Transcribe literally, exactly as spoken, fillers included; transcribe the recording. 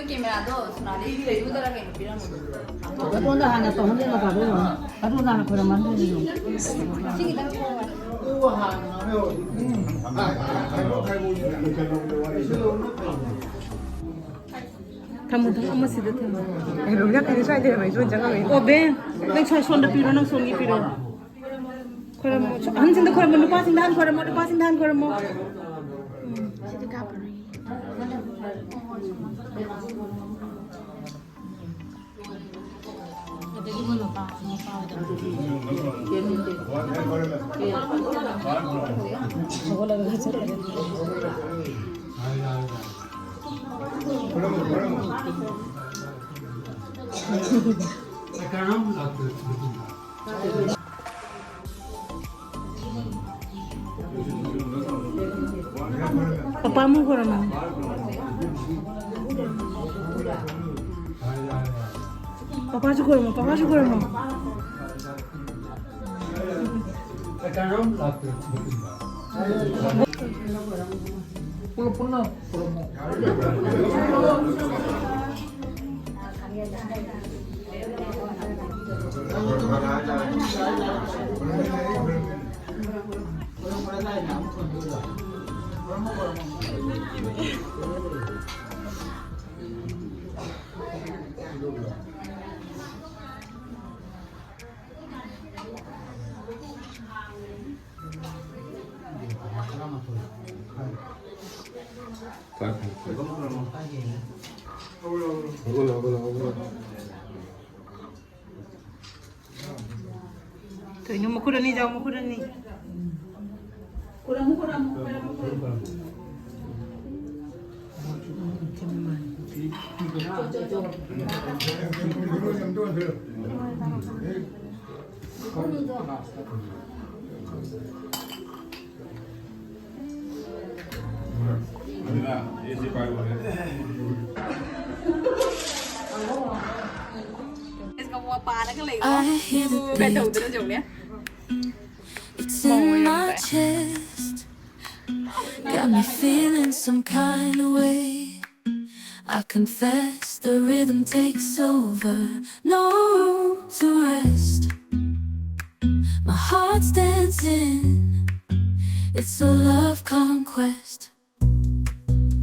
ꯀꯦꯃꯦꯔꯥꯗꯣ ꯁꯣꯅꯥꯂꯤ ꯂꯩꯕꯗꯔ ꯀꯩꯅꯣ ꯄꯤꯔꯝꯃꯣ꯫ ꯑꯗꯣꯝꯗ ꯍꯥꯟꯅ ꯇꯧꯍꯟꯗꯦ ꯃꯄꯥꯗꯣ ꯌꯦꯡꯉꯣ꯫ ꯑꯗꯣꯝꯗ ꯍꯥꯟꯅ ꯈꯣꯏꯔꯝꯃꯟꯗꯦ ꯌꯦꯡꯉꯣ꯫ ꯁꯤꯒꯤꯗꯪ ꯄꯤꯔꯝꯃꯣ꯫ ꯊꯝꯃꯣ, ꯊꯝꯃꯣ, ꯑꯃꯁꯤꯗ ꯊꯝꯃꯣ꯫ ꯑꯦ, ꯔꯣꯃꯤꯌꯥ, ꯀꯩꯅꯣ ꯁ꯭ꯋꯥꯏꯗ ꯂꯩꯔꯝꯃꯦ, ꯁꯣꯏꯗꯅ ꯆꯪꯉꯝꯃꯦ꯫ ꯑꯣ, ꯕꯦ, ꯅꯪ ꯁ꯭ꯋꯥꯏ ꯁꯣꯝꯗ ꯄꯤꯔꯣ, ꯅꯪ ꯁꯣꯝꯒꯤ ꯄꯤꯔꯣ꯫ ꯈꯣꯏꯔꯝꯃꯣ꯫ ꯑꯍꯟꯁꯤꯡꯗ ꯈꯣꯏꯔꯝꯃꯣ, ꯅꯨꯄꯥꯁꯤꯡꯗ ꯍꯥꯟꯅ ꯈꯣꯏꯔꯝꯃꯣ, ꯅꯨꯄꯥꯁꯤꯡꯗ ꯍꯥꯟꯅ ꯈꯣꯏꯔꯝꯃꯣ꯫ ꯎꯝ꯫ ꯁꯤꯗꯤ ꯀꯥꯞꯄꯔꯣꯏ꯫ ꯑꯗꯒꯤ ꯃꯣꯏ ꯃꯄꯥ, ꯃꯄꯥ ꯍꯣꯏꯗ꯫ ꯍꯧꯒꯠꯂꯒ ꯆꯠꯂꯒꯦ꯫ ꯄꯄꯥ ꯑꯃꯨꯛ ꯈꯣꯏꯔꯝꯃꯣ꯫ ꯄꯄꯥꯁꯨ ꯈꯣꯏꯔꯝꯃꯣ, ꯄꯄꯥꯁꯨ ꯈꯣꯏꯔꯝꯃꯣ꯫ ꯄꯨꯟꯅ, ꯄꯨꯟꯅ ꯈꯣꯏꯔꯝꯃꯣ꯫ ꯀꯩꯅꯣ, ꯃꯈꯨꯠ ꯑꯅꯤ ꯌꯥꯎ, ꯃꯈꯨꯠ ꯑꯅꯤ꯫ ꯄꯥꯔꯒ ꯂꯩꯀꯣ꯫ ꯎ, ꯀꯩꯗꯧꯗꯅ ꯌꯦꯡꯉꯨꯅꯦ꯫ It's in my chest. Got me feeling some kind of way. I confess the rhythm takes over, no room to rest. My heart's dancing, it's a love conquest.